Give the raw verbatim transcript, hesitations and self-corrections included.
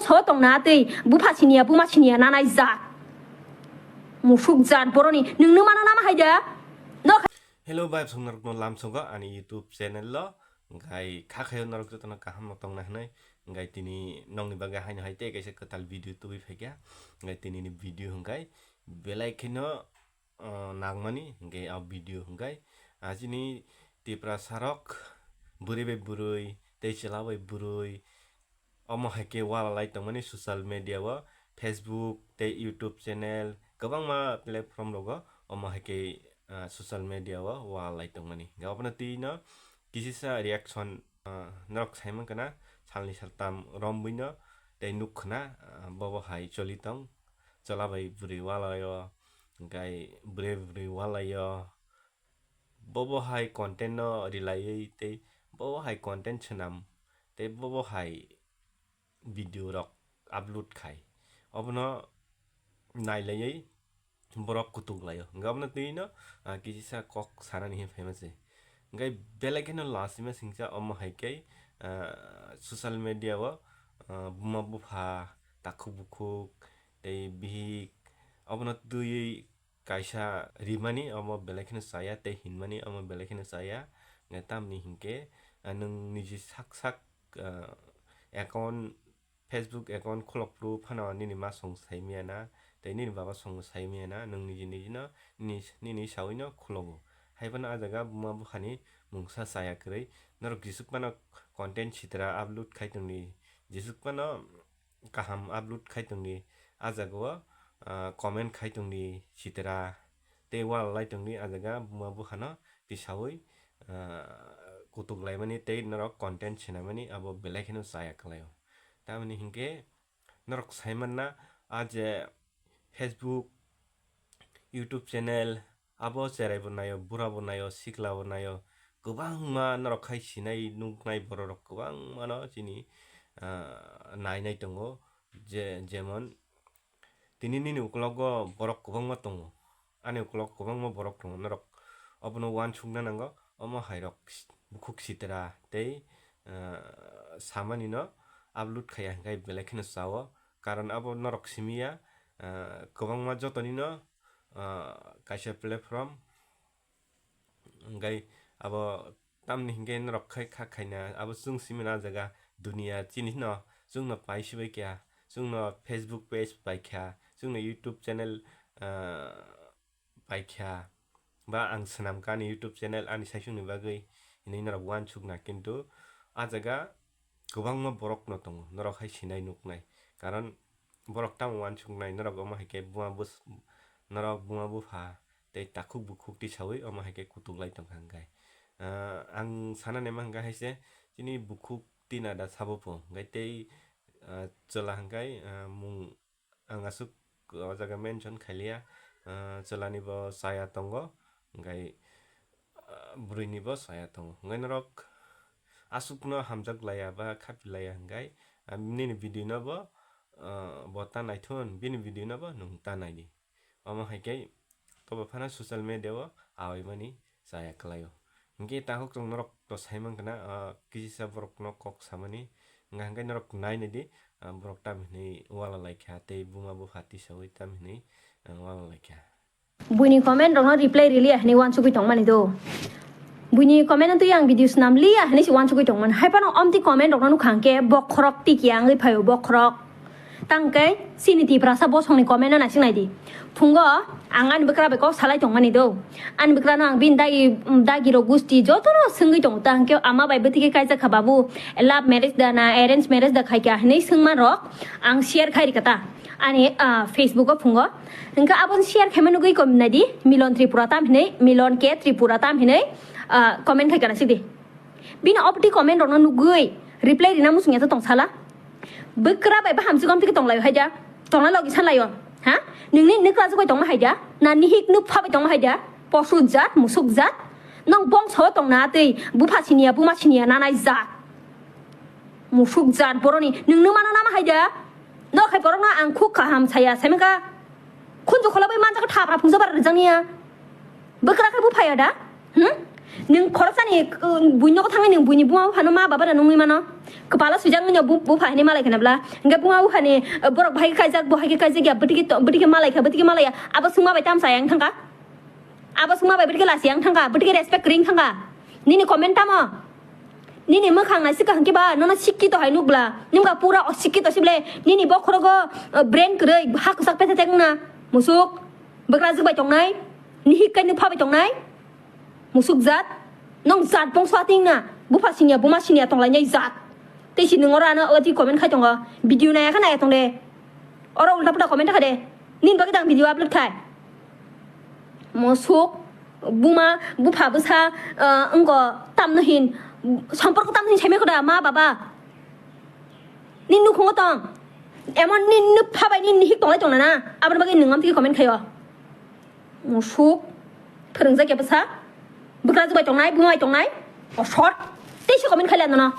Tho tongna tei bupha siniya, buma siniya nanai jat. Musuk jat boroni, nwng numa no nama hai da? No khai- Hello, bai, songna rokno lamsogo ani YouTube channel lo. Ngai kha khayo norok jotono kaham no tongna hinui. Ngai tini nongni bagwi haino hai tei kaisa kwtal video tubui phaikha. Ngai tini ni video hwnkhe belai kheno, uh, nangmani hwnkhe a video hwnkhe. Ah, chini Tiprasa rok bwrwi bai bwrwi tei chwla bai bwrwi omo hai khe walai tongmani social media o, Facebook tei YouTube channel, kwbangma platform rogo omo hai khe, ah, social media o walai tongmani. Hingkhe abono twi no kisisa reaction, ah, norok sai mankha na, salni saltam romwi no tei nuk khna, ah, bobo hai choli tong, chwla bai bwrwi walai o, hingkhe bwrwi bwrwi walai o, bobo hai content no rilaiwi tei bobo hai content swnam tei bobo hai video rok upload khai, obono nailaiwi borok kutuk laio. Hingkhe obono twi no, ah, kisisa kok sanani hinwi phaima se. Hingkhe belai kheno lasima singcha omo hai khe, ah, social media o, ah, buma bupha, takhuk bukhuk tei bihik obono twiwi kaisa rimani omo belai kheno chaya tei hinmani omo belai kheno chaya. Tamni hinkhe, ah, nwng niji sak sak, ah, account, Facebook account khulok phuru phano nini ma song sai maya na tei nini baba song sai maya na, nwng niji niji no nini, nini sawi no khulogo. Hai phano ah jaga buma buphani mungsa chaya kwrwi norok jesuk phano content sitra upload khai tongdi, jesuk phano kaham upload khai tongdi, ah jaga o, ah, comment khai tongdi sitra tei walai tongdi, ah jaga buma buphano tisawi, ah, kutuk laimani tei norok content swnamani abo belai kheno chaya kwlaio. Tamoni hinkhe norok sai manna, ah je Facebook, YouTube channel, abo cherai bo naio, bura bo naio, sikla bo naio, kwbangma norok khai sinai nuknai borok rok kwbangma no chini, ah, nainai tongo. Je, jemon tini nini ukologo borok kwbangma tongo, ani ukolog kwbangma borok tongo, norok obono uansukna nango, omo hai rok bukhuk sitra tei, ah, samani no upload khaiya hinkhe belai kheno chao, karon abo norok simi ya, ah, kwbangma jotoni no, ah, kaisa platform, hingkhe abo tamni hinkhe norok khai kha khaina abo chwng simi na jaga duniya chini no chwngno pai sibai kha, chwngno Facebook page pai kha, chwngno YouTube channel, ah, pai kha, ba ang swnam kha ani YouTube channel ani saichung ni bagwi hinwi norok uansuk na, kintu ah jaga kwbangma borok no tongo norok hai sinai nuknai, karon borok tamo uansuknai norok omo hai khe buma bus-, norok buma bupha tei takhuk bukhuk tisawi omo hai khe kutuk lai tongkha hwnkhe. Ah, ang sana naima hwnkhe hai se chini bukhuk tina da sabo pho hwnkhe tei, ah, chwla hwnkhe, ah, mung ang aswk o jaga mention khailiya, ah, chwla ni bo chaya tongo hwnkhe, ah, bwrwi ni bo chaya tongo hwnkhe norok aswk no hamjak laiya ba khapi laiya hwnkhe, ah, nini video no bo, ah, bo ta naithun bini video no bo nwng ta naidi. Omo hai khe tobo phano social media o awi mani chaya kwlaio. Hinkhe takhuk chwng norok to sai mankha na, ah, kisisa borok no kok samani. Wngkha hinkhe norok nai naidi, ah, borok tam hinwi wala laikha tei buma bupha tisawi tam hinwi, ah, wala laikha. Buini comment rokno reply riliya hinwi uansugwi tongmani do. Buini comment no twi ang video swnam liya hinwi se uansugwi tongmani. Hai phano omtwi comment rokno nukha hwnkhe bokhorok tiki wngwi phaio bokhorok. Tangkhe chini Tiprasa bosongni comment no naising naidi. Phungo ang ani bwkra bai kok salai tongmani do. Ani bwkrano ang bini dagi, dagi rok gusti jotono swngwi tongo. Tangkhe ama bai bwtwi khe kaijak kha babu, love marriage da na arrange marriage da khaikha hinwi swngma rok ang share khai rikha ta ani, ah, Facebook o phungo. Hwnkhe aboni share khaima nugwi kom naidi Milon Tripura tam hinwi, Milon K Tripura tam hinwi, ah, comment khaikha naisidi. Bini opti comment rokno nugwi reply rina muchung ya to tong sala. Bwkra bai ba hamsi gom tiki tong laio hai da. Tongna logi san laio. Ha? Ningni nikla jogoi tongma hai da. Na nihik nuk pha bai tongma hai da. Posu jat, musuk jat. Nong bongso tongna tei bupha siniya, buma siniya nanai jat. Musuk jat boroni ningno mano nama hai da. No khai borokno ang khuk kaham saya, semeka. Khunju kholo bai manjak thapra phungsa bar rijang niya. Bwkra khai buphaya da? Hmm? Nung khoroksani, uh, buino kothangai nung buini buma buphano ma baba da nungwi mano. Kwpalo swijak nungno bu-, bupha hinwi malai khana bla. Hingke buma buphani, uh, borok bahai kaijak, bo hai khe kaijak ya, bwtwi khe to-, bwtwi khe malai kha, bwtwi khe malai ya. Abo sungma bai tamsa yang thangka. Abo sungma bai bwtwi khe lasi yang thangka, bwtwi khe respect ring thangka. Nini comment tamo? Nini mwkhang naisika hwnkhe ba, nono sikkito hai nukbla. Nungka pura osikkito sible. Nini bokhorogo, uh, brain kwrwi, ha kwchak pethe tek wngna. Musuk, bwkrajwk bai tongnai, nihik kai nukpha bai tongnai. Musuk jat, nong jat bongso ating na, bupha siniya, buma siniya tonglainai jat. Tei si nung oro ano oti comment khai tongo, video naya kha naya tong de. Oro ulta pulta comment kha de, nin bagwi dang video upload khai. Musuk, buma, bupha bwsa, uh, wngko tamno hin, somporko tamno hin saimai kho da, ma baba. Nin nukhungo tong, emon nin nupha bai nin nihik tonglai tongna na, aboni bagwi nung amtwi comment khaio. Musuk, phwrwngjak ya bwsa, bwkrajwk bai tongnai, buma bai tongnai, osot, tei se comment khaile ano no.